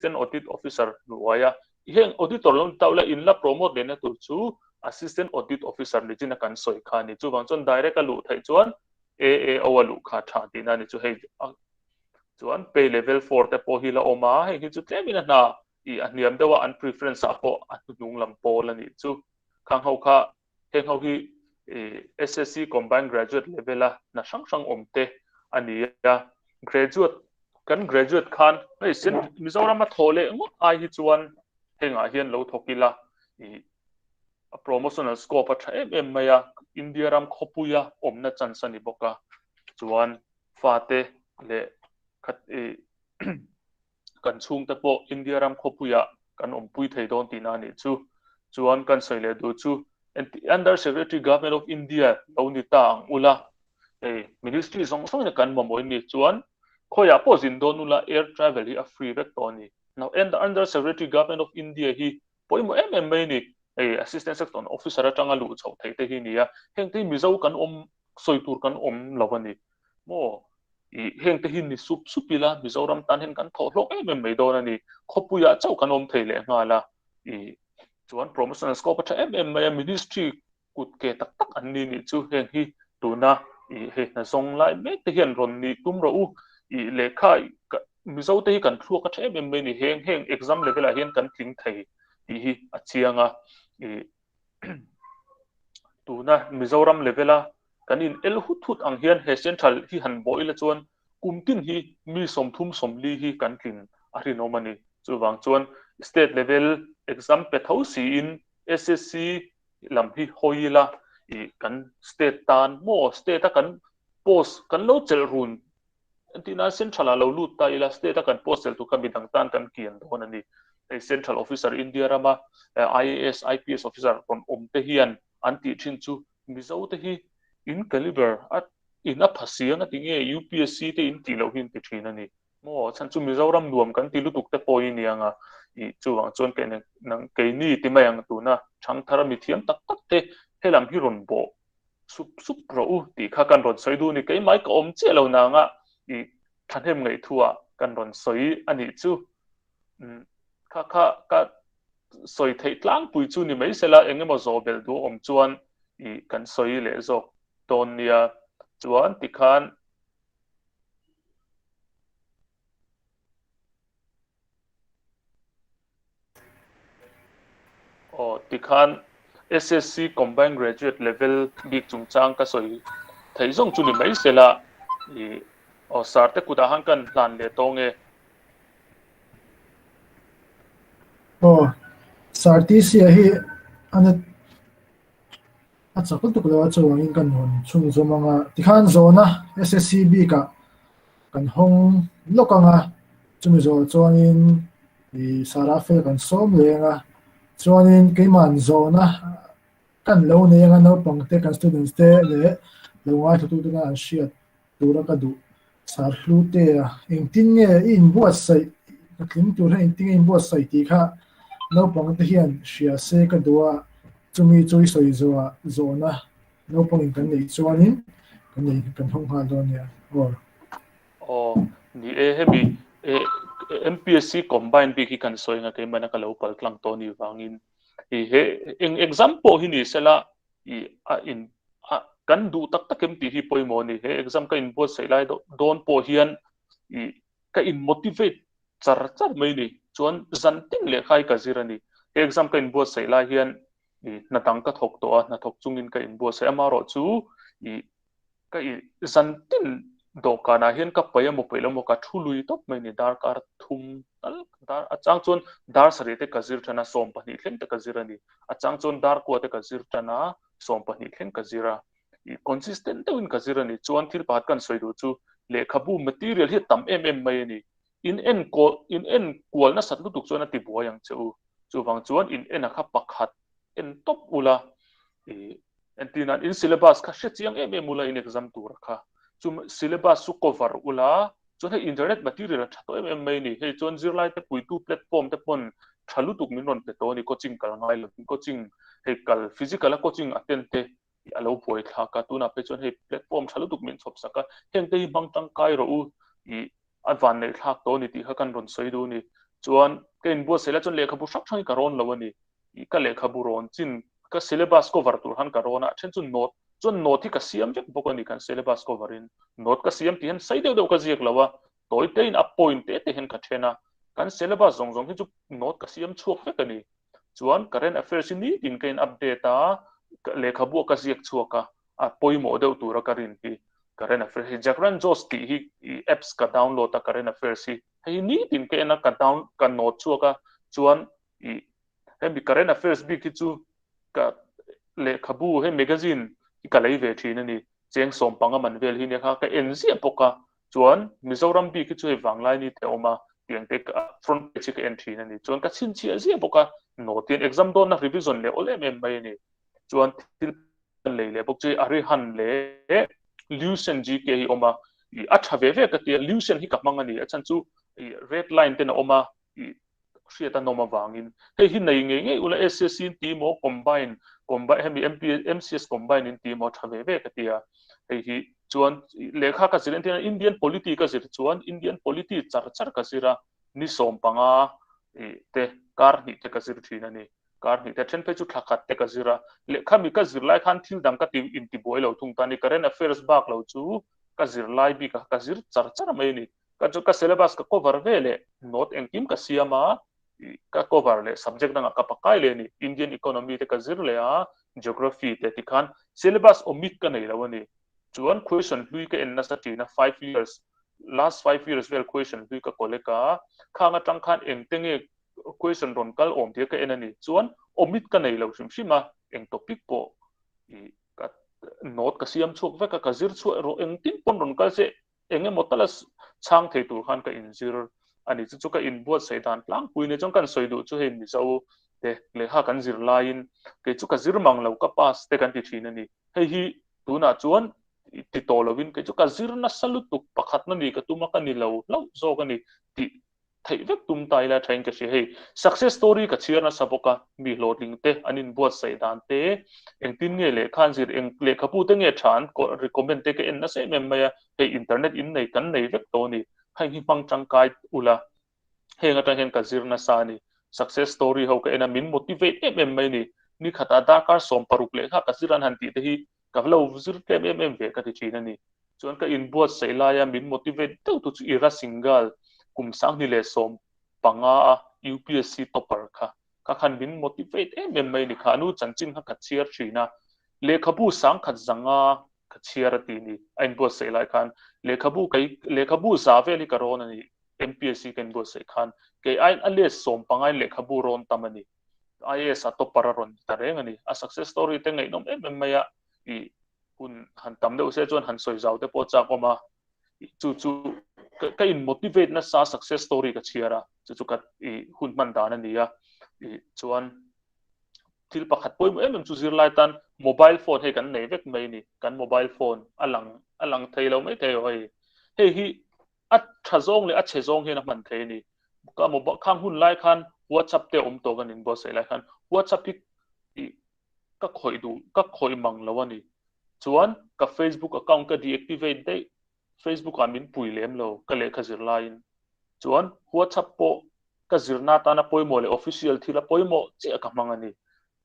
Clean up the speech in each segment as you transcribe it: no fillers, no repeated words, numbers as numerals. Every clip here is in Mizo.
Assistant Audit Officer hnuaia heng Auditor lo ni ta ula in la promote lehna tur chu Assistant Audit Officer ni chin a kan sawi kha a ni. Chuvang chuan direct a luh theih chuan AAO a luh kha tha tihna a ni chu hei chuan pay level 4 te pawh hi la awm a, heng hi chu tlemin a hna i a hniam deuh a an preference ah pawh a hnuhnung lam pawl a nih chu. Khang ho kha heng ho hi SSC Combined Graduate level a hna hrang hrang awm te a ni a, graduate kan graduate khan hei Mizoram a thawh leh ngawt ai hi chuan hengah hian lo thawk ila i a promotional scope a tha em em mai a, India ram khawpuia awmna chance a ni bawk a, chuan fate leh khat i kan chhungte pawh India ram khawpuiah kan awmpui thei dawn tihna a nih chu. Chuan kan sawi leh duh chu Under Secretary Government of India lo ni ta ang ula, hei Ministry zawng zawngin kan mamawh in ni chuan khawiah pawh zin dawn ula air travel hi a free vek tawh a ni. Now Under Secretary Government of India hi pawimawh em em mai a ni. Hei Assistant Section Officer atanga luh chhoh theih te hi a ni a, hengte hi Mizo kan awm sawi tur kan awm lo a ni. Maw? I heng te hi ni sup sup ila Mizoram tan hian kan thawh hlawk em em mai dawn a ni. Khawpuiah chauh kan awm thei leh nghal a. I chuan promotional scope a tha em em mai a, ministry kut ke tak tak an ni nih chu heng hi tuna i hei hna zawng lai mek te hian rawn nih tum rawh u. I lehkha Mizo te hi kan thluak a tha em em mai a ni. Heng heng exam level ah hian kan tling thei tih hi a chiang a. I tuna Mizoram level a kan in el hut hut ang hian he central hi han bawh ila chuan kum tin hi mi 30 40 hi kan tlin a rinawm a ni. Chuvang chuan state level exam pe tho siin SSC lam hi hawi ila i kan state tan maw state a kan post kan lo chelh run Entirna Central ah lo lut ta ila state a kan post tel tur kha midang tan kan kian dawn a ni. Hei Central Officer India rama IAS, IPS officer rawn awm te hian an tih thin chu Mizo te hi in caliber a in a pha siang a ti nge UPSC te in tih loh hi an ti thin a ni. Maw chhan chu Mizoram nuam kan ti lutuk te pawh hi nia nga i chuvang chuan kei nang keini ti mai ang tuna thangthar a mithiam tak tak te helam hi rawn bawh sup sup rawh u tih kha kan rawn sawi duh a ni. Keimah ka awm chiah lo nanga i thahnem ngaihthua kan rawn sawi a nih chu. Kha kha ka sawi theih tlangpui chu ni mai sela eng emaw zawh belh duh awm chuan i kan sawi leh zawk dawn nia. Chuan tikhan Aw tikhan SSC Combined Graduate Level bik chungchang ka sawi theih zawng chu ni mai sela i aw sir te kutah khan kan hlan leh tawng e. Aw sir TC a hi a net a chak lutuk lo a chuangin kan rawn chhunzawm ang a tikhan zawhna SSC bikah kan hawng lawk ang a chumi zawh chuanin ih Sarah fel kan sawm leh ang a chuanin keimahn zawhna kan lo nei ang a naupang te kan students te leh lo ngaithla tute khan an hriat tura ka duh sar hlu te a engtin nge i inbuatsaih ka tling tur hian engtin nge inbuatsaih tih kha naupang te hian hria se ka duh a chumi chu i sawi zawhah zawhna naupang in kan neih chuanin kan nei kan hawng nghal dawn nia aw. Aw ni e hemi MPSC combine bik hi kan sawi anga keimahna ka lo pal tlang tawh ni vangin i he eng exam pawh hi ni sela i a in a kan duh tak tak em tih hi pawimawh a ni. He exam ka inbuatsaih lai dawn pawh hian i ka in motivate char char mai a ni. Chuan zan tin lehkha hi ka zir a ni. He exam ka inbuatsaih lai hian i hna dang ka thawk tawh a, hna thawk chungin ka inbuatsaih a. Amaherawhchu i Ka i zan tin dawhkanah hian ka paih emaw paih lo emaw ka thu lui tawp mai a ni. Darkar thum tal dar a chang chuan dar sarih te ka zir tan a, 12 thleng te ka zir a ni. A chang chuan dar kua te ka zir tan a, 12 thleng ka zir a. I consistent deuhin ka zir a ni. Chuan thil pakhat kan sawi duh chu lehkhabu material hi a tam em em mai a ni. In enkawl in enkual nasat lutuk chuan a ti buai ang che u. Chuvang chuan in en a kha pakhat en tawp ula i Entirnan in syllabus kha hre chiang em em ula in exam tura kha. Chu syllabus chu cover ula, chuan hei internet material a tha tawh em em mai a ni. Hei chuan zirlai te puitu platform te pawn tha lutuk min rawn pe tawh a ni coaching kal ngai lovin coaching hei kal physical a coaching attend te a lo buai thlak a, tunah phei chuan hei platform tha lutuk min chhawp sak a, heng te hi hmang tangkai rawh u i a van neih thlak tawh a ni tih kha kan rawn sawi duh a ni. Chuan ka inbuatsaih lai chuan lehkhabu hrang hrang hi ka rawn lo a ni. Ka lehkhabu rawn chin ka syllabus cover tur khan ka rawn a, a then chu note chuan note hi ka siam vek bawk a ni kan syllabus cover in. Note ka siam tih hian sei deuh deuh ka ziak lo a, tawi te in a point te te hian ka then a. Kan syllabus zawng zawng hi chu note ka siam chhuak vek a ni. Chuan current affairs hi nitin ka in update a, lehkhabu ah ka ziak chhuak a, a pawimawh deuh tura ka rin hi current affairs hi. Jagran Josh tih hi apps ka download a current affairs hi. Hei hi nitin ka en a, ka down ka note chhuak a, chuan ih hemi current affairs bik hi chu ka lehkhabu hei magazine hi ka lei ve thin a ni. Cheng sawmpanga man vel hi nia kha ka en ziah bawk a, chuan Mizoram bik hi chu hei vanglai ni te a awm a, tiang te front page hi ka en thin a ni. Chuan ka chhinchhiah ziah bawk a, note hian exam dawnna revision leh awl em em mai a ni. Chuan thil kan lei leh bawk chu Arihan leh Lucent GK hi awm a, ih a tha ve ve ka tia, Lucent hi ka hmang a ni, a chhan chu ih red line ten a awm a, ih hriat a nawm avangin hei hi nei ngei ngei ula SSC in ti maw combine combine hemi MP MCS combine in ti maw tha ve ve ka tia, hei hi chuan lehkha ka zir entir Indian polity ka zir chuan Indian polity char char ka zir a, ni 15 ih te kar hnih te ka zir thin a ni. Kar hnih te then phei chu thla khat te ka zir a, lehkha mi ka zir lai khan thil dang ka ti intibuai lo thung ta a ni, current affairs bak lo chu ka zir lai bik a, ka zir char char mai a ni. Ka chu ka syllabus ka cover ve leh note engkim ka siam a, ka cover leh subject dangah ka pakai leh a ni, Indian economy te ka zir leh a, geography te tikhan syllabus omit ka nei lo a ni. Chuan question hlui ka en nasa thin a, 5 years, last 5 years vel question hlui ka collect a, khang atang khan engte nge question rawn kal awm tir ka en a ni. Chuan omit ka nei lo hrim hrim a, eng topic pawh i ka note ka siam chhuak vek a, ka zir chhuah erawh engtin pawn rawn kal se eng emaw tala chhang thei tur khan ka inzir a ni. Chu chu ka inbuatsaih dan tlangpui nia. Chuan kan sawi duh chu hei Mizo te lehkha kan zir laiin kei chu ka zir mang lo ka pass te kan ti thin a ni. Hei hi tunah chuan ti tawh lovin kei chu ka zir nasa lutuk pakhatna ni ka tum a ka ni lo hlauh zawk a ni tih theih vek tum ta ila thain ka hria. Hei success story ka chhiar nasa bawk a, mi hlawhtling te an inbuatsaih dan te, engtin nge lehkha an zir, eng lehkhabu te nge tha an recommend te ka en nasa em em mai a, hei internet in nei kan nei vek tawh a ni, heng hi hmang tangkai ula heng atang hian ka zir nasa a ni. Success story ho ka en a, min motivate em em mai a ni. Ni khatah darkar 16 lehkha ka zir an han tih te hi ka lo zir tlem em em ve ka ti thin a ni. Chuan ka inbuatsaih laia min motivate deuh tu chu Ira Singhal kum 2015 a UPSC topper kha ka khan min motivate em em mai a ni kha. A nu chanchin kha ka chhiar thin a, lehkhabu 1500 ka chhiar a ti ni. A inbuatsaih lai khan lehkhabu kei lehkhabu za vel hi ka rawn a ni. MPSC ka inbuatsaih khan kei aiin a let 15 in lehkhabu rawn tam a ni. IAS a topper a rawn ta reng a ni. A success story te ngaihnawm em em mai a, i hun han tam deuh se chuan han sawi zau te pawh chak awm a, chu chu ka in motivate nasa success story ka chhiar a, chu chu ka i hun hman dan a ni a. I chuan thil pakhat pawimawh em em chu zirlai tan mobile phone hei kan nei vek mai a ni. Kan mobile phone a lang a lang thei lo mai thei hei. Hei hi a tha zawng leh a chhe zawng hian a hman thei a ni. Ka mobile khang hun lai khan WhatsApp te awm tawh kan inbuatsaih lai khan WhatsApp hi i ka khawih duh ka khawih mang lo a ni. Chuan ka Facebook account ka deactivate daih, Facebook ah min pui lem lo ka lehkha zir laiin. Chuan WhatsApp pawh ka zirna atana pawimawh leh official thil a pawimawh chiah ka hmang a ni.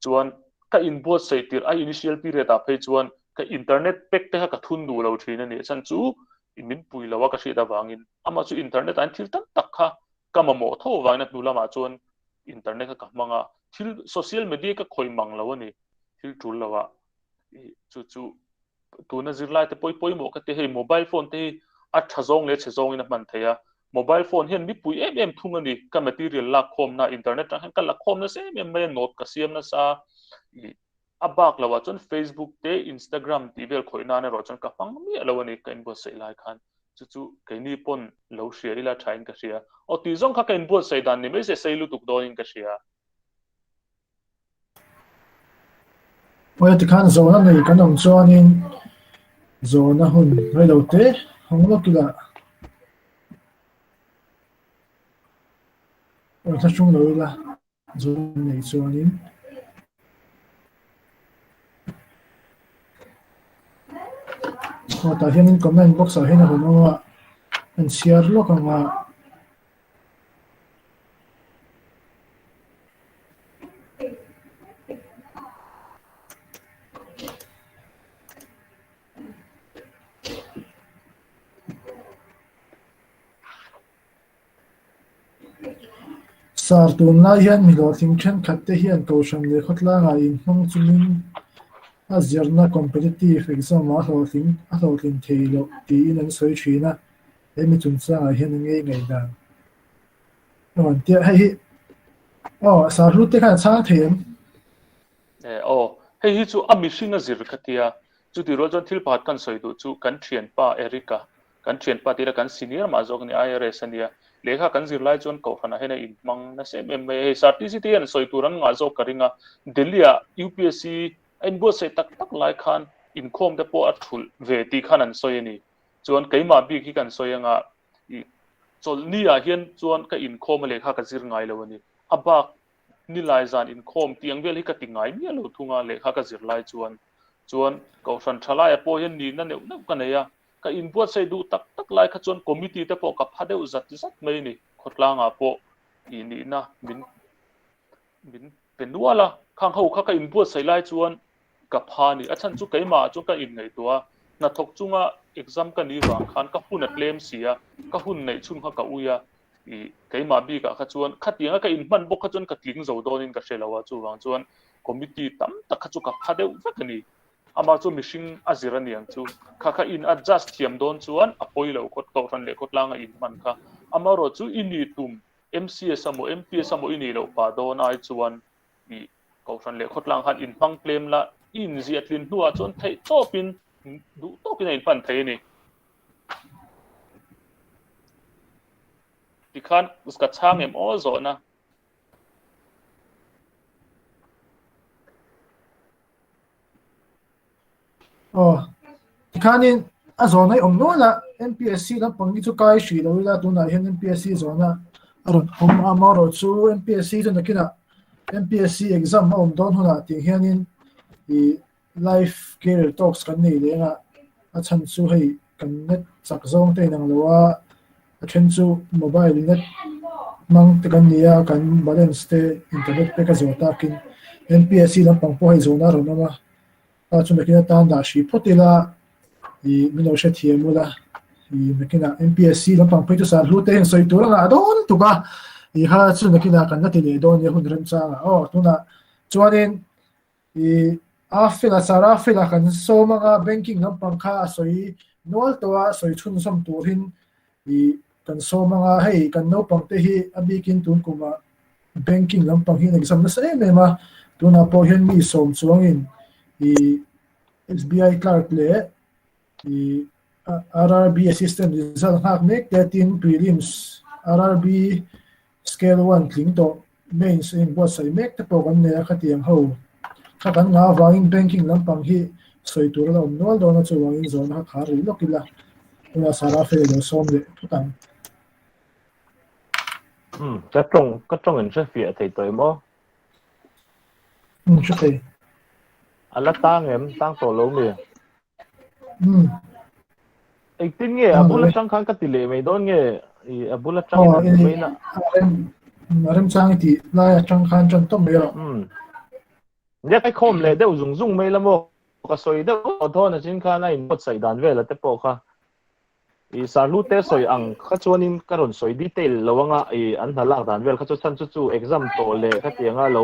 Chuan ka inbuatsaih tirh a initial period ah phei chuan ka internet pack te kha ka thun duh lo thin a ni. A chhan chu min pui lo a ka hriat avangin amah chu internet ah hian thil tam tak kha ka mamawh tho avangin a hnu lamah chuan internet kha ka hmang a, thil social media ka khawih mang lo a ni thil tul lo ah. Chu chu tuna zirlai te pawi pawimawh ka ti hei mobile phone te hi a tha zawng leh chhe zawngin a hman thei a, mobile phone hian mipui em em thung a ni. Ka material lak khawmna internet atang hian ka la khawm nasa em em mai a, note ka siam nasa a, a bak loah chuan Facebook te Instagram tih vel khawih nan erawh chuan ka hmang miah lo a ni ka inbuatsaih lai khan. Chu chu keini pawn lo hria ila thain ka hria. Aw tih zawng kha ka inbuatsaih dan ni mai se sei lutuk dawnin ka hria. Pawi tikhan zawhna nei kan awm chuanin zawhna hun reilo te hawng lawk ila aw thlahrung lo ila zawhna nei chuanin aw tah hianin comment box ah hian a rawn awm a an chhiar lawk ang a. Sir, tunlai hian mi hlawhtling thenkhat te hian Kohhran leh khawtlangah inhmang chungin a zirna competitive exam ah hlawhtling a hlawhtlin thei loh tiin an sawi thin a, he mi chungchangah hian a ngei ngaihdan a rawn tia. Hei hi aw Sir Hlute khan a chhang thei em? Aw, hei hi chu a mihring a zir ka tia, chutih rual chuan thil pakhat kan sawi duh chu kan thianpa Eric-a Kan thianpa tih ila kan senior mah zawk a ni, IRS a nia. Lehkha kan zir lai chuan Kohhranah hian a inhmang nasa em em mai a. Hei Sartisi te hian sawi tur an ngah zawk ka ring a. Delhi-ah UPSC a inbuatsaih tak tak lai khan inkhawm te pawh a thulh ve tih khan an sawi a ni. Chuan keimah bik hi kan sawi anga i chawlhni ah hian chuan ka inkhawm a lehkha ka zir ngai lo a ni. A bak nilai zan inkhawm tih ang vel hi ka ti ngai miah lo thung a lehkha ka zir lai chuan. Chuan Kohhran thalaiah pawh hian nihna neuh neuh ka nei a. Ka inbuatsaih duh tak tak lai kha chuan committee te pawh ka pha deuh zat zat mai a ni. Khawtlangah pawh ih nihna min min pe nual a, khang ho kha ka inbuatsaih lai chuan ka pha a ni. A chhan chu keimah ah chuan ka inngaihtuah a, hnathawk chunga exam ka nih vang khan ka hun a tlem si a, ka hun neih chhun kha ka ui a, ih keimah bikah kha chuan khatianga ka inhman bawk kha chuan ka tling zo dawnin ka hre lo a, chuvang chuan committee tam tak kha chu ka pha deuh vek a ni. Amah chu mihring a zir a niang chu. Kha kha in adjust thiam dawn chuan a pawi lo khawt Kohhran leh khawtlanga in hman kha. Amaherawh chu i nih tum MCS a maw MPS a maw i nih loh pah dawn ai chuan i Kohhran leh khawtlang khan in hmang tlem la, i inziah tlin hnuah chuan theih tawpin duh tawkin a inhman thei a ni. Tikhan ka chhang em aw zawhna. Aw, tikhanin a zawhna hi awm nual a, MPSC lampang hi chu kai hrih lo ila tunah hian MPSC zawhna a rawn awm a, amaherawhchu MPSC chu nakinah MPSC exam a awm dawn hunah tih hianin ih live career talks kan nei leh anga a chhan chu hei kan net chak zawng te inang lo a, a then chu mobile net hmang te kan ni a, kan balance te internet te ka zawh takin MPSC lampang pawh hei zawhna a rawn awm a, ta chu nakin atan dah hrih phawt ila ih min lo hrethiam ula ih nakinah MPSC lampang phei chu sar hlu te hian sawi tur a ngah dawn tuk a, ih kha chu nakinah kan la ti leh dawn nia hun remchangah aw tunah chuanin I a fela Sarah fela kan sawm anga banking lampang kha a sawi nual tawh a, sawi chhunzawm turin i kan sawm anga hei kan naupang te hi a bikin tun kumah banking lampang hi an exam nasa em em a, tunah pawh hian mi sawm chuangin i SBI clerk leh i RRB assistant result nghak mek te tin prelims RRB Scale one tling tawh mains a inbuatsaih mek te pawh kan nei a, khatiang ho kha kan ngah avangin banking lampang hi sawi tur a la awm nual dawn a, chuvangin zawhna kha khar rih lawk ila tunah Sarah Fei lo sawm leh phawt ang. Umm ka tawng ka tawng in hre fiah thei tawh em aw? Umm hre thei. A la tang em? Tang tawh lo mi? Umm. Engtin nge a bul atang khan ka ti leh mai dawn nge i a bul atang in a ti mai na. A remchang i tih lai atang khan tan tawp mai rawh. Umm. Nia kai khawm leh deuh zung zung mai la maw ka sawi deuh tawh thawn a chin khan a inbuatsaih dan vel a te pawh kha i sarhlu te sawi ang kha chuanin ka rawn sawi detail lo anga i an hna lak dan vel kha chu chhan chu chu exam tawh leh khatianga lo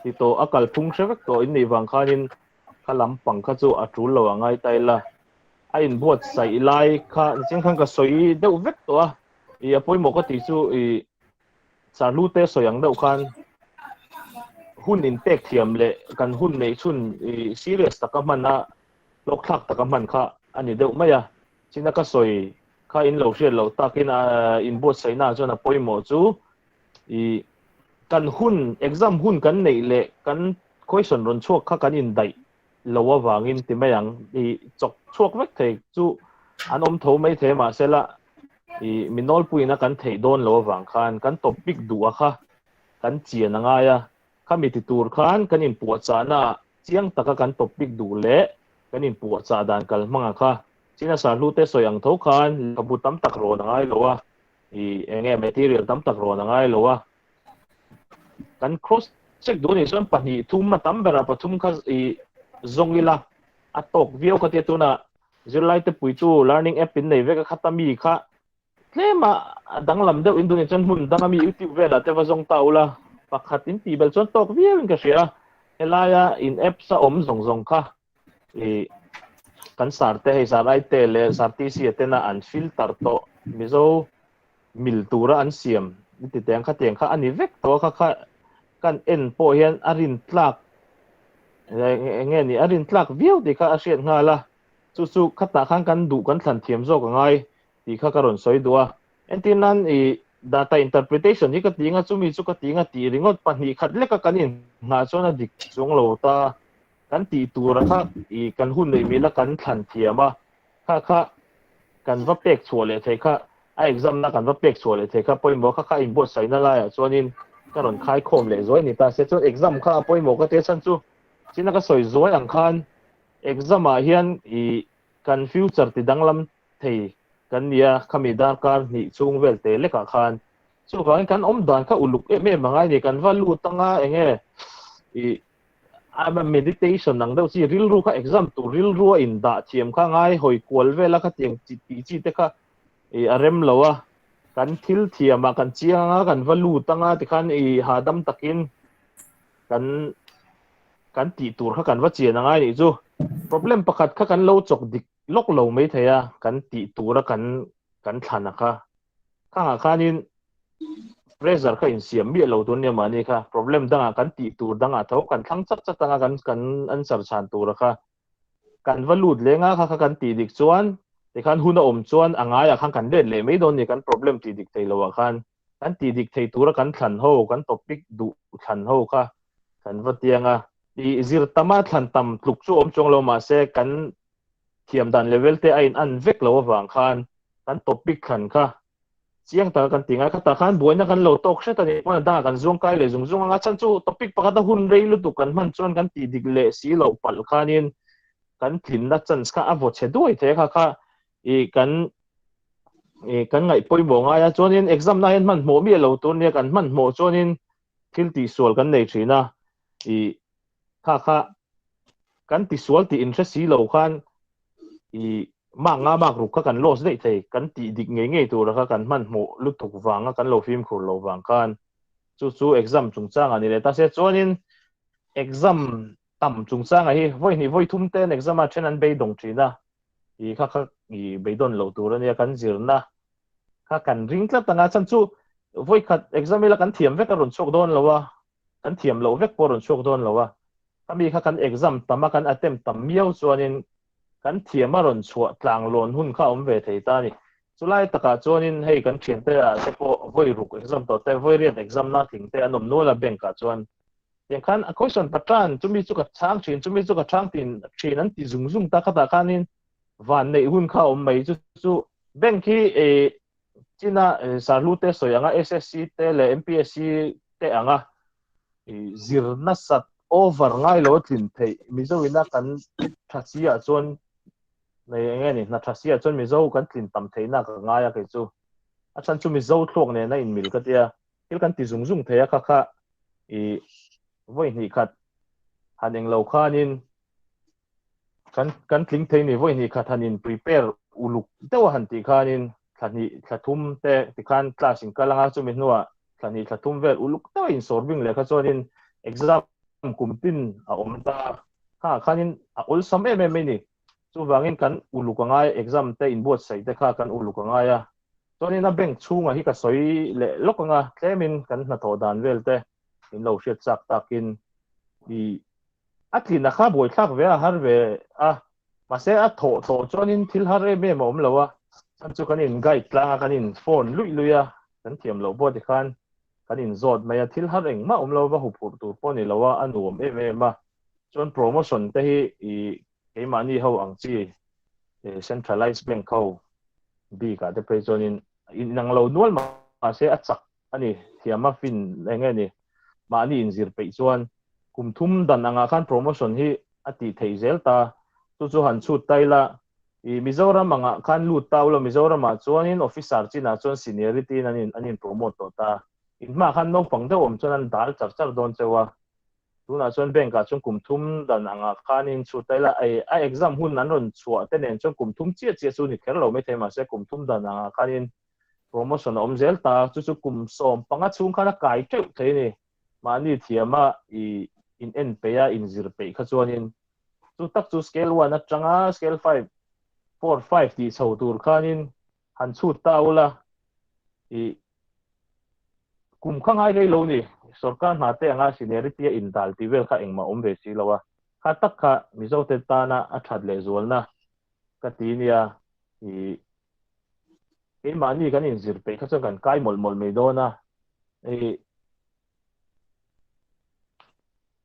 ti tawh a kalphung hre vek tawh in nih vang khanin kha lampang kha chu a tul lo a ngai ta ila a inbuatsaih lai kha nichin khan ka sawi deuh vek tawh a i a pawimawh ka tih chu i sarhlu te sawi ang deuh khan hun inpek thiam leh kan hun neih chhun i serious taka hman a hlawkthlak taka hman kha a ni deuh mai a china ka sawi kha in lo hriat loh takin a inbuatsaihna chuan a pawimawh chu i kan hun exam hun kan neih leh kan question rawn chhuak kha kan indaih lo avangin ti mai ang i chawk chhuak vek thei chu an awm tho mai thei mahsela i mi nawlpuiin a kan theih dawn lo avang khan kan topic duh a kha kan chian a ngai a khami ti tur khan kan inpuahchahna chiang taka kan topic duh leh kan inpuahchah dan kal hmang a kha China sarhlu te sawi ang tho khan lehkhabu tam tak rawn a ngai lo a i enge material tam tak rawn a ngai lo a kan cross check duh anih chuan pahnih thum a tam berah pathum kha i zawng ila a tawk viau kha tia tuna zirlai te pui chu learning app in nei vek a khata mi kha Tlema a danglam deuh in duh chuan hmun danga mi YouTube velah te va zawng ta ula, pakhat in tih belh chuan tawk viau in ka hria a. Helaia in apps a awm zawng zawng kha i kan sar te hei sar ai te leh sar TC a tena an filter tawh Mizo mil tura an siam ti teng kha tiang kha ani vek tawh kha kha kan en pawh hian a rin tlak enge ni a rin tlak viau tih kha a hriat nghal a chu chu khatah khan kan duh kan thlan thiam zawk angai tih kha ka rawn sawi duh a entir nan i data interpretation hi ka ti nga chumi chu ka ti nga tih ringawt pahnih khat leka kan in nghah chuan a dik chuang lo ta kan tih tur kha i kan hun nei mila kan thlan thiam a kha kha kan va pek chhuah leh thei kha a exam na kan va pek chhuah leh thei kha pawimawh kha kha inbuatsaihna laiah chuanin ka rawn khai khawm leh zuai ni ta se chuan exam kha a pawimawh ka tia chhan chu china ka sawi zuai ang khan exam ah hian i kan future ti danglam thei kan nia khami darkar hnih chhung vel te lekah khan chuvangin kan awm dan kha uluk em em angai ni kan va lut anga enge i ama meditation ang deuh chi rilru kha exam tur rilru a in dah thiam kha ngai hawi kual vela kha tiang chi ti chi te kha i a rem lo a kan thil thiam a kan chiang anga kan va lut anga tikhan i hahdam takin kan kan tih tur kha kan va chian angai nih chu problem pakhat kha kan lo chawk dik lawk lo mai thei a kan tih tura kan kan thlan a kha khangah khanin pressure kha insiam miah lo tur nia mahni kha problem dangah kan tih tur dangah tho kan thlang chat chat anga kan kan answer chhan tur kha kan va lut lenga kha kha kan tih dik chuan tikhan hun a awm chuan a ngaiah khan kan let leh mai dawn ni kan problem tih dik thei lo ah khan kan tih dik thei tura kan thlan ho kan topic duh thlan ho kha kan va tianga i zir tama thlan tam tluk chu awm chuang lo mahse kan thiam dan level te a in an vek lo awang khan kan topic thlan kha chiang taka kan ti ngai kha tah khan buaina kan lo tawk hret ani pawn dangah kan zuang kai leh zung zung anga chan chu topic pakhat a hun rei lutuk kan hman chuan kan tih dik leh si loh palh khanin kan tlinna chance kha a vaw chhe duai thei kha kha i kan i kan ngaih pawimawh ngai a chuanin exam na hian hman hmawh miah lo tur nia kan hman hmawh chuanin thil tih sual kan nei thin a i kha kha kan ti sual tih in hre si lo khan i mak nga mak ruk kha kan loss daih thei kan tih dik ngei ngei tur kha kan hman hmawh lutuk wanga kan lo fimkhur lo wang khan chu chu exam chungchanga ni leh ta se chuanin exam tam chungchanga hi voi hnih voi thum ten exam a then an beidawng thin a i kha kha i beidawn lo tur ania kan zirna kha kan ring tlat anga chan chu voi khat exam ila kan thiam vek a rawn chhuak dawn lo a kan thiam lo vek pawh rawn chhuak dawn lo a khami kha kan exam tam a kan attempt tam miau chuanin kan thiam a rawn chhuah tlang lawn hun kha awm ve thei ta ni chulai takah chuanin hei kan thian te ah te pawh voi ruk exam tawh te voi riat exam na tling te an awm nual a bank ah chuan tiang khan a question pattern chumi chu ka chhang thin chumi chu ka chhang tin thin an ti zung zung ta khatah khanin van neih hun kha awm mai chu chu bank hi e china sarlu te sawi anga SSC te leh MPSC te anga zirna sat over ngai lo tlin thei Mizo ina kan tha si ah chuan nei enge ni hna tha si ah chuan Mizo kan tlin tam theihna ka ngai a kei chu a chan chu Mizo thluak nen a in mil ka tia thil kan ti zung zung thei a kha kha i voi hnih khat han eng lo khanin kan kan tling thei ni voi hnih khat han in prepare uluk deuh han ti khanin thla hnih thla thum te tikhan class in kalanga chumi hnuah thla hnih thla thum vel uluk deuh in sawr bing leh kha chuanin exam kum tin a awm ta kha khanin a awlsam em em mai ni chuvangin kan uluk angai exam te inbuat sai te kha kan uluk angai a chuanin a bank chhunga hi ka sawi leh lawk anga tlemin kan hnathawh dan vel te in lo hriat chak takin i a tlin a kha buai thlak ve a har ve a mahse a thawh tawh chuanin thil har em em a awm lo a chan chu kan in guide tlang a kan in phone lui lui a kan thiam loh pawh tikhan kan in zawt mai a thil har engmah awm lo va huphurh tur pawh ni lo a a nuam em em a chuan promotion te hi i keimahni ho ang chi centralized bank ho bikah te phei chuanin inang lo nual mahse a chak ani thiam a fin enge ni mahni inzir peih chuan kum thum dan anga khan promotion hi a tih theih zel ta chu chu han chhut taila i Mizoram anga khan lut tau lo Mizoram ah chuanin officer chinah chuan seniority in an in promote tawh ta in hma khan naupang deuh awm chuan an dal char char dawn cheu a tunah chuan bank ah chuan kum thum dan anga khanin chhut taila ai a exam hun an rawn chhuah te nen chuan kum thum chiah chiah chu ni kher lo mai thei mahse kum thum dan anga khanin Promotion a awm zel ta, chu chu kum 15 chhung khan a kai teuh thei a ni. Mahni thiama i in en peih a, in zir peih kha chuanin chu tak chu scale one atanga scale five, four, five tih chho tur khanin han chhut ta ula i kum kha ngai rei lo ni. Sorkar hna te anga seniority a indal tih vel kha engmah awm ve si lo a, kha tak kha Mizote tana a that lehzualna ka ti nia i keimahni kan inzir peih kha chuan kan kai mawlh mawlh mai dawn a. I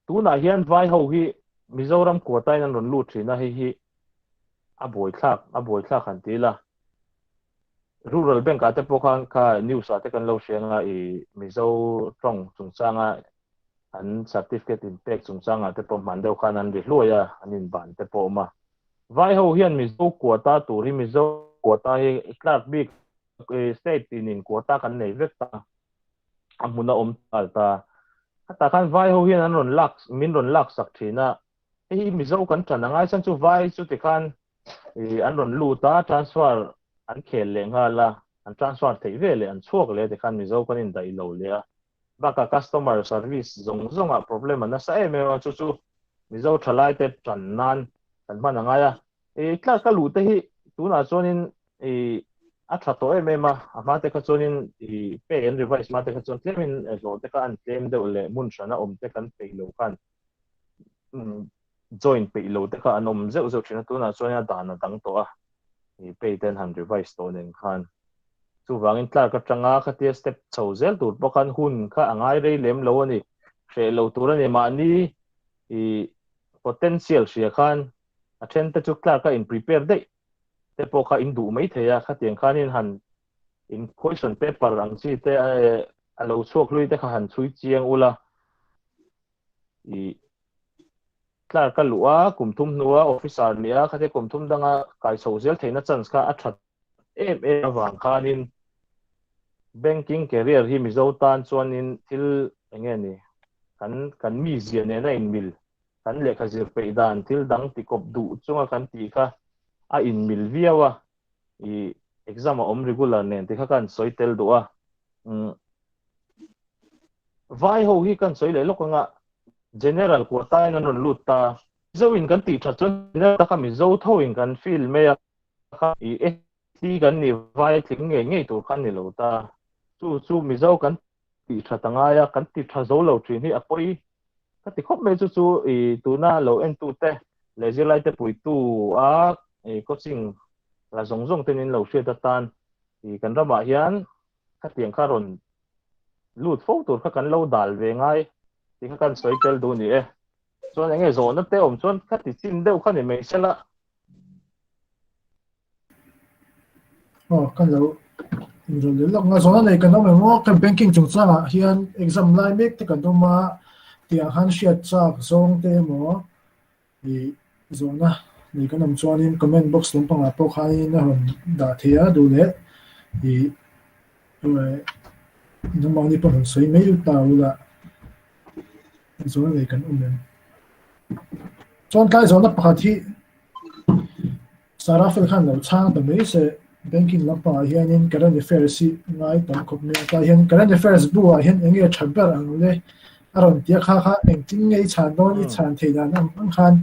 tunah hian vai ho hi Mizoram quota in an rawn lut thin a, hei hi a buaithlak a buaithlak han ti ila. Rural bank ah te pawh khan kha news ah te kan lo hria anga i Mizo tawng chungchanga an certificate in pek chungchangah te pawh hman deuh khan an ri hluai a, an inban te pawh a awm a. Vai ho hian Mizo quota tur hi Mizo quota hi clerk bik state tinin quota kan nei vek ta a hmun a awm tal ta. Khatah khan vai ho hian an rawn lak min rawn lak sak thin a, hei hi Mizo kan tan a ngai chuan chu vai chu tikhan an rawn lut a, transfer an khel leh nghal a, an transfer theih ve leh an chhuak leh tikhan Mizo kan indaih lo leh a. Bakah customer service zawng zawngah problem a nasa em em a, chu chu Mizo thalai te tan nan kan hman a ngai a. I tlar ka luh te hi tunah chuanin i a tha tawh em em a, a hma te kha chuanin i pay an revise hma te kha chuan tlemin hlawh te kha an tlem deuh leh hmun hrana awm te kan peih lo khan join peih lo te kha an awm zeuh zeuh thin a, tunah chuan a dan a dang tawh a, i pay te an han revise tawh nen khan. Chuvangin tlark atanga khatia step chho zel tur pawh khan hun kha a ngai rei lem lo a ni, hreh lo tur a ni. Mahni i potential hria khan a then te chu clerk a in prepare daih te pawh kha in duh mai thei a, khatiang khanin han in question paper ang chi te a lo chhuak hlui te kha han chhui chiang ula i clerk a luh a kum thum hnua officer nia khatia kum thum danga kai chho zel theihna chance kha a that em em avang khanin banking career hi Mizo tan chuanin thil enge ni kan kan mi zia nena inmil kan lehkha zir peih dan thil dang tikawp duh chunga kan tih kha a inmil viau a, i exam a awm regular nen ti kha kan sawi tel duh a. Vai ho hi kan sawi leh lawk anga general quota in an rawn lut ta. Mizo in kan tih that chuan general taka Mizo tho in kan fill mai a kha i ST kan nih vai tling ngei ngei tur kha ni lo ta. Chu chu Mizo kan tih that a ngai a, kan ti tha zo lo thin hi a pawi ka ti khawp mai chu chu i tuna lo entu te leh zirlai te puitu a i coaching la zawng zawng ten in lo hriat atan i kan ramah hian khatiang kha rawn lut fo tur kha kan lo dal ve ngai tih kha kan sawi tel duh ni e. Chuan enge zawhna te awm chuan ka ti chin deuh kha ni mai sela. Aw kan lo inrawlh leh lawk nga zawhna nei kan awm em aw kan banking chungchangah hian exam lai mek te kan awm a tiang han hriat chak zawng te emaw ih zawhna nei kan awm chuanin comment box lampangah pawh khanin a rawn dah thei a duh leh ih nangmahni pawh rawn sawi mai ta ula zawhna nei kan awm em. Chuan tlai zawhna pakhat hi Sarah fel khan lo chhang ta mai se banking lampangah hianin current affairs hi ngai tam khawp mai a tlai hian current affairs bu ah hian eng nge tha ber ang le a rawn tia kha kha engtin nge i chhan dawn i chhan thei dan ang ang khan.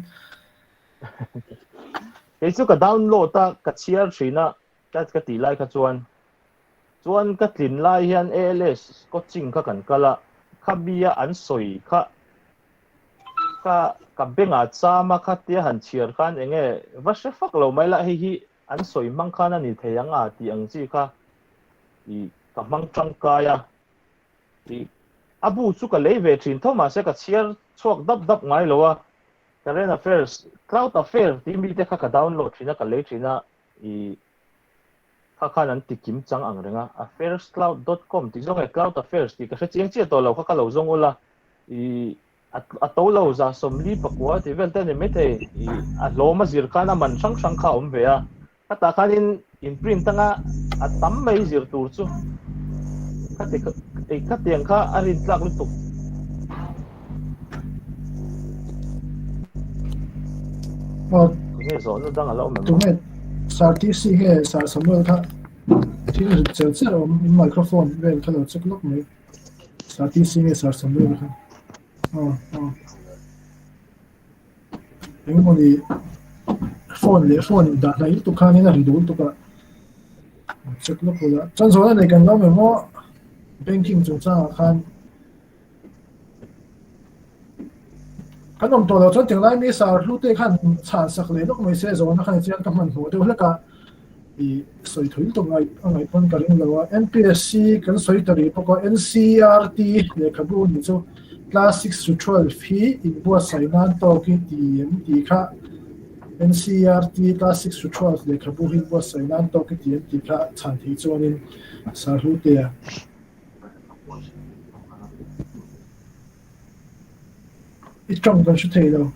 Kei chu ka download a ka chhiar thin a ka ka tih lai kha chuan chuan ka tlin lai hian ALS coaching kha kan kal a kha mi a an sawi kha Ka ka bengah chama kha tia han chhiar khan eng nge va hre fak lo mai la hei hi an sawi hmang khan a ni thei ang a tih ang chi kha i ka hmang tangkai a i a bu chu ka lei ve thin tho mahse ka chhiar chhuak dap dap ngai lo a current affairs cloud affair tih mi te kha ka download thin a ka lei thin a i kha khan an ti kim chang ang reng a affairscloud.com tih zawng nge cloud affairs tih ka hre chiang chiah tawh lo kha ka lo zawng ula i a to lo 149 tih vel te a ni maithei i a hlawm a zir khan a man hrang hrang kha a awm ve a khatah khanin in print anga a tam mai zir tur chu khati khatiang kha a rin tlak lutuk. Aw Tunge zawhna dang a la awm em? Tunge Sir TC nge Sir Samuel kha? Thil rit cher cher a awm in microphone vel kha lo check lawk mai. Sir TC nge Sir Samuel kha. Aw aw. Engmawni phone leh phone in dah hnaih lutuk khanin a ri duh lutuk a. Check lawk ula. Chuan zawhna nei kan lo awm em aw? Banking chungchangah khan Kan awm tawh lo chuan tinglai mi sar hlu te khan chhan sak leh lawk mai se zawhna khan chian ka hmanhmawh deuh hlek a, i sawi thui lutuk ngaih a ngaih pawn ka ring lo a. MPSC kan sawi ta rih bawk a, NCERT lehkhabu nih chu class 6 to 12 hi inbuatsaih nan tawk i ti em tih kha NCERT class 6 to 12 lehkhabu hi inbuatsaih nan tawk i ti em tih kha chhan theih chuanin sar hlu te a. I tawng kan hre thei lo.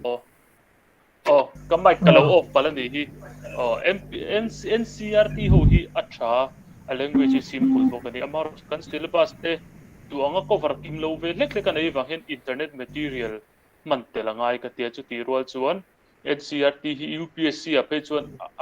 Aw. Aw, ka mic ka lo off palh a nih hi. Aw, NCERT ho hi a tha, a language hi simple bawk a ni. Amaherawhchu kan syllabus te duh anga cover kim lo ve hlek hlek a nei vang hian internet material hman tel a ngai ka tia. Chutih rual chuan NCERT hi UPSC ah phei chuan a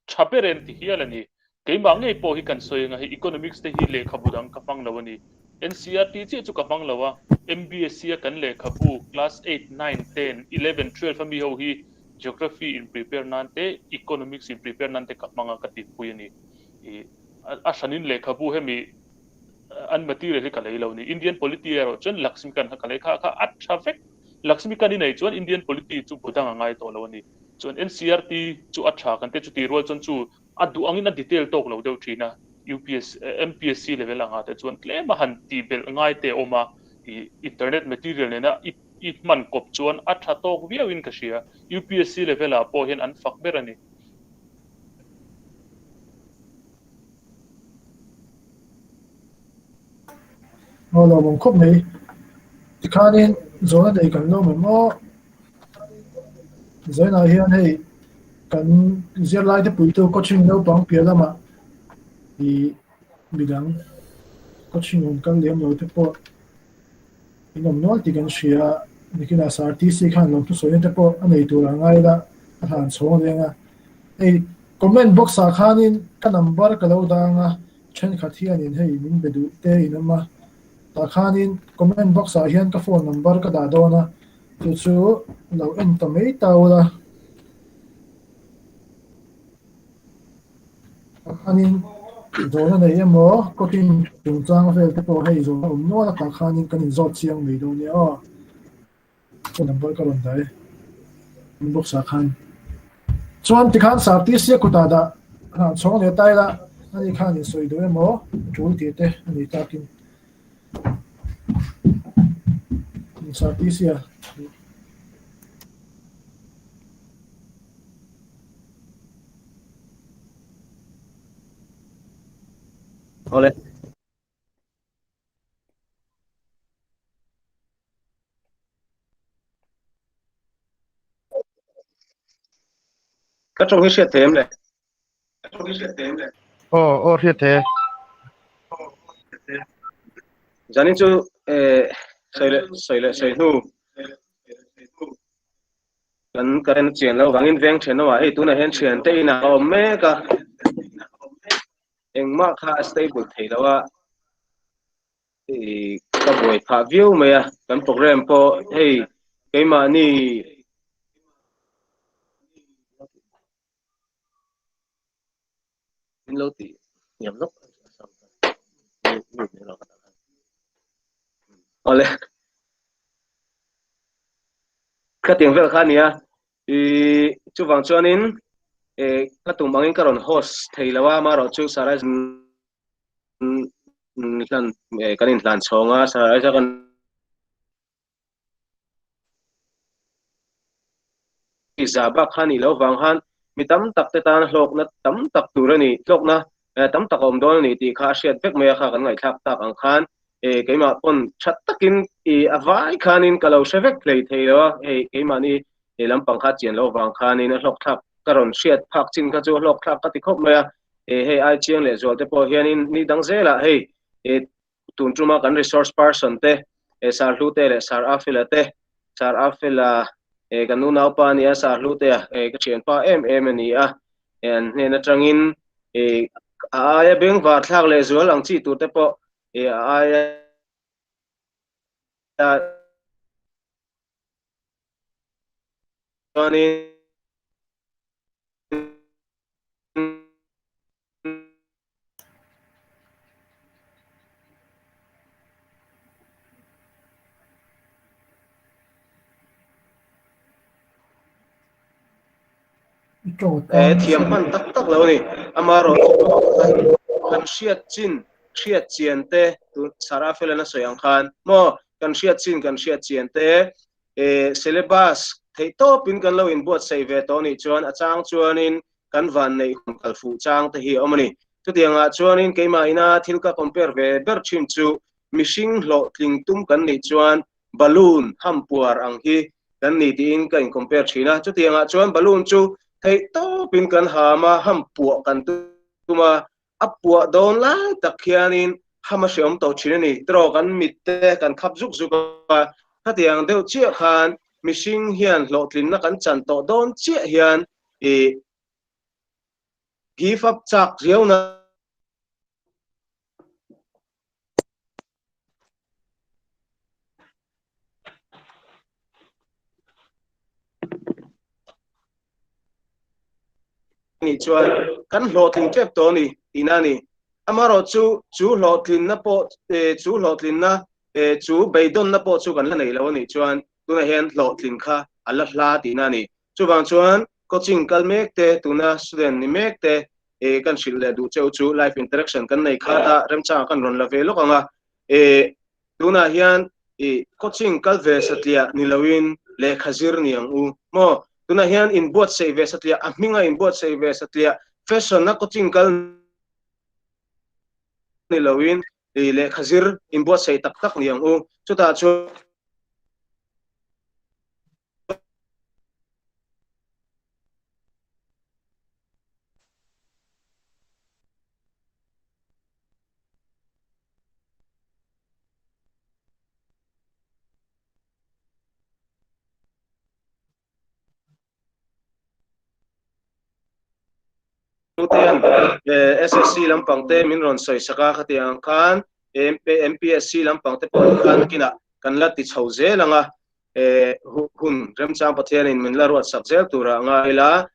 Tha ber em ti hial a ni. Keimah ngei pawh hi kan sawi anga hei Economics te hi lehkhabu dang ka hmang lo a ni. NCERT chiah chu ka hmang lo a, MBSC a kan lehkhabu class eight, nine, ten, eleven, twelve a mi ho hi Geography in prepare nan te, Economics in prepare nan te ka hmang a ka tihpui a ni. I a hranin lehkhabu hemi an material hi ka lei lo a ni. Indian Polity erawh chuan Laxmikanth kha ka lei kha kha a tha vek. Laxmikanth i nei chuan Indian Polity chu bu dang a ngai tawh lo a ni. Chuan NCERT chu a tha kan tia chuti rual chuan chu a duh angin a detail tawk lo deuh thin a, UPSC, MPSC level anga te chuan tlem a han tih belh ngai te a awm a, ih internet material nena i i hman kawp chuan a tha tawk viau in ka hria, UPSC level ah pawh hian an fak ber a ni. Aw lawmawm khawp mai. Tikhanin zawhna nei kan lawm em aw? Zainah hian hei kan zirlaite puitu coaching naupang piah lamah ih midang coaching rawn kal lem lo te pawh in awm nual tih kan hria a, nikinah SRTC khan lawmthu sawina te pawh a nei tur ang ngai ila a hlan chhawng reng a. Hei comment box ah khanin ka number ka lo dang a, thenkhat hianin hei min be duh te in awm a. Tah khanin comment box ah hian ka phone number ka dah dawn a, chu chu lo en ta mai ta ula. Tah khanin zawhna nei emaw coaching chungchang vel te pawh hei zawhna awm nual a, tah khanin kan inzawt chiang mai dawn nia aw. Phone number ka rawn dah e inbox ah khan. Chuan tikhan Sartisia kutah dah hlan chhawng leh ta ila ani khan in sawi duh emaw tul tih te a ni takin Sartisia. Awle. Ka tawng hi hriat thei em le? Aw, aw hriat thei e. Zanin chu eh sawi leh sawi leh sawi hnu kan current chian lo vangin veng thenawmah hei tunah hian thiante inah a awm mek a. Engmah kha a stable thei lo a. Ka buai phah viau mai a, kan program pawh hei keimahni min lo tih hniam lawk awle ka tiang vel kha a nia i chuvang chuanin ka tum angin ka rawn host thei lo a amaherawh chu Sarai hlan kan inhlan chhawng a Sarai kan za bak kha nih loh vang khan mi tam tak te tan hlawkna tam tak tur a ni hlawkna tam tak a awm dawn a ni tih kha a hriat vek mai a kha kan ngaihthlak tak ang khan keimah pawn tha takin a vai khanin ka lo hre vek hlei thei lo a hei keimahni he lampang kha chian loh vang khanin a hlawkthlak ka rawn hriat phak chin kha chu a hlawkthlak ka ti khawp mai a hei ai chiang leh zual te pawh hianin ni dang zelah hei tun tuma kan resource person te Sir Hlute leh Sir Afila te Sir Afila kan unaupa a nia Sir Hlutea ka thianpa em em a ni a. An hnen atangin a aia bengvar thlak leh zual ang chi tur te pawh a aia chuanin Thiam hman tak tak lo a ni. Amaherawhchu kan hriat chin, hriat chian te, Sarah Felena sawi ang khan maw, kan hriat chin, kan hriat chian te, syllabus theih tawpin kan lo inbuatsaih ve tawh nih chuan a chang chuanin kan van neih hun kal fuh chang te hi a awm a ni. Chutiangah chuanin keimah ina thil ka compare ve ber thin chu mihring hlawhtling tum kan nih chuan balloon hampuar ang hi kan ni tiin ka in compare thin a. Chutiangah chuan balloon chu theih tawpin kan ham a, hampuah kan tum a, A puah dawn lai tak khianin ham a hreawm tawh thin a ni. Tiraw kan mit te kan khap zuk zuk a, khatiang deuh chiah khan mihring hian hlawhtlinna kan chan tawh dawn chiah hian i give up chak riauna Nih chuan kan hlawhtling tep tawh a ni tihna a ni. Amaherawh chu chu hlawhtlinna pawh chu hlawhtlinna chu beidawnna pawh chu kan la nei lo a nih chuan tunah hian hlawhtlin kha a la hla tihna a ni. Chuvang chuan coaching kal mek te tuna student ni mek te kan hrilh leh duh cheu chu life interaction kan nei khat a remchangah kan rawn la ve lawk ang a. Tunah hian i coaching kal ve satliah ni loin lehkha zir ni ang u maw? Tunah hian inbuatsaih ve satliah, a hminga inbuatsaih ve satliah, fashion a coaching kal ni loin i lehkha zir inbuatsaih tak tak ni ang u. Chutah chuan. SSC lampang te min rawn sawi sak a khatiang khan MPSC lampang te pawh khan kinah kan la ti chho zel ang a hun remchang Pathianin min la ruat sak zel turah ngai ila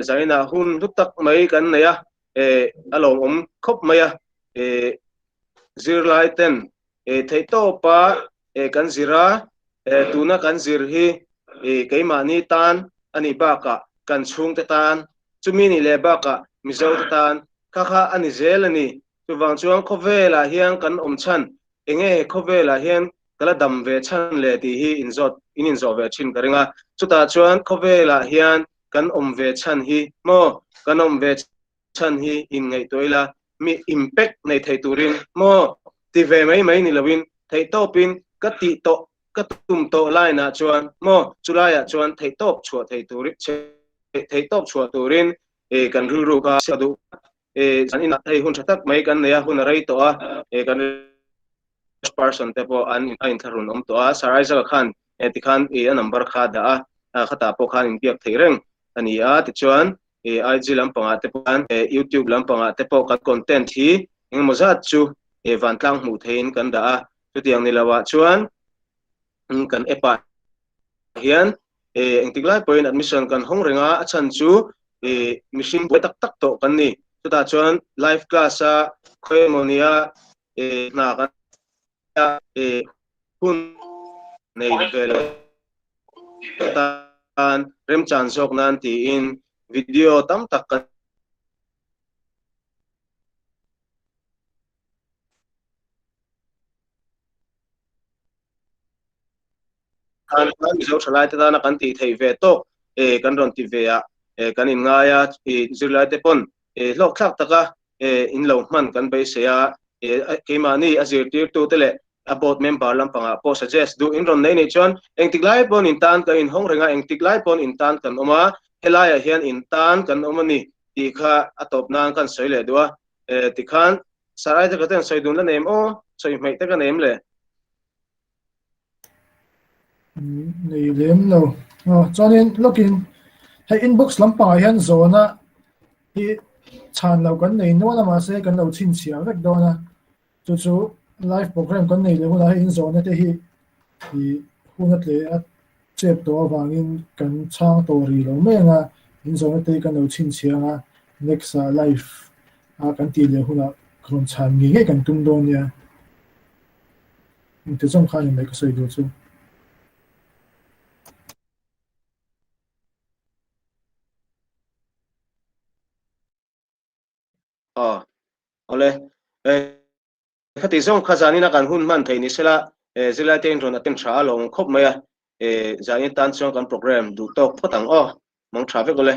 zainah hun hlu tak mai kan nei a a lawmawm khawp mai a zirlai ten theihtawpa kan zir a tuna kan zir hi keimahni tan a nih bakah kan chhungte tan chumi nih leh bakah Mizo te tan kha kha a ni zel a ni. Chuvang chuan khawvelah hian kan awm chhan enge khawvelah hian ka la dam ve chhan le tih hi inzawt in inzawh ve thin ka ring a. Chutah chuan khawvelah hian kan awm ve chhan hi maw kan awm ve chhan hi inngaihtuah ila mi impact nei thei turin maw ti ve mai mai ni loin theihtawpin ka tih tawh ka tum tawh line ah chuan maw chulaiah chuan theihtawp chhuah thei turin theihtawp chhuah turin kan rilru kha ka duh zan inah hei hun tha tak mai kan nei a hun a rei tawh a kan person te pawh an a inthlahrun awm tawh a Sir Isaac khan tikhan a number kha dah a khatah pawh khan inbiak theih reng a ni a tichuan IG lampangah te pawh khan YouTube lampangah te pawh kan content hi engemaw zat chu vantlang hmuh theihin kan dah a chutiang ni loah chuan kan app ah hian engtik lai pawhin admission kan hawng reng a a chhan chu mihring buai tak tak tawh kan ni chutah chuan live class a khawi emaw nia hna kan hun nei ve lo tan remchan zawk nan tiin video tam tak kan Khan khan Mizo thalai te tana kan tih theih ve tawk kan rawn ti ve a kan inngai a zirlai te pawn hlawkthlak taka in lo hman kan beisei a keimahni a zirtirtu te leh a board member lampangah pawh suggest duh in rawn nei nih chuan engtik lai pawn in tan kan inhawng reng a engtik lai pawn in tan kan awm a helaiah hian in tan kan awm a ni tih kha a tawp nan kan sawi leh duh a tikhan Sarai te ka ten sawi dun la nem aw sawi hmeih te ka nem le. Nei lem lo. Chuanin lawkin hei inbox lampangah hian zawna. hi chhan lo kan nei nual a mahse kan lo chhinchhiah vek dawn a, chu chu live program kan nei leh hunah hei inzawhna te hi ih hun a tle a chep tawh avangin kan chhang tawh rih lo mai ang a, inzawhna te hi kan lo chhinchhiah ang a, next ah live a kan tih leh hunah rawn chhan ngei ngei kan tum dawn nia. Engti zawng kha a ni mai ka sawi duh chu. Aw, awle. Khati zawng kha zanina kan hun hman thei ni sela, zirlai te in rawn attend tha a lawm khawp mai a, zanin tan chuan kan program duh tawk phawt ang aw, mang tha vek awle.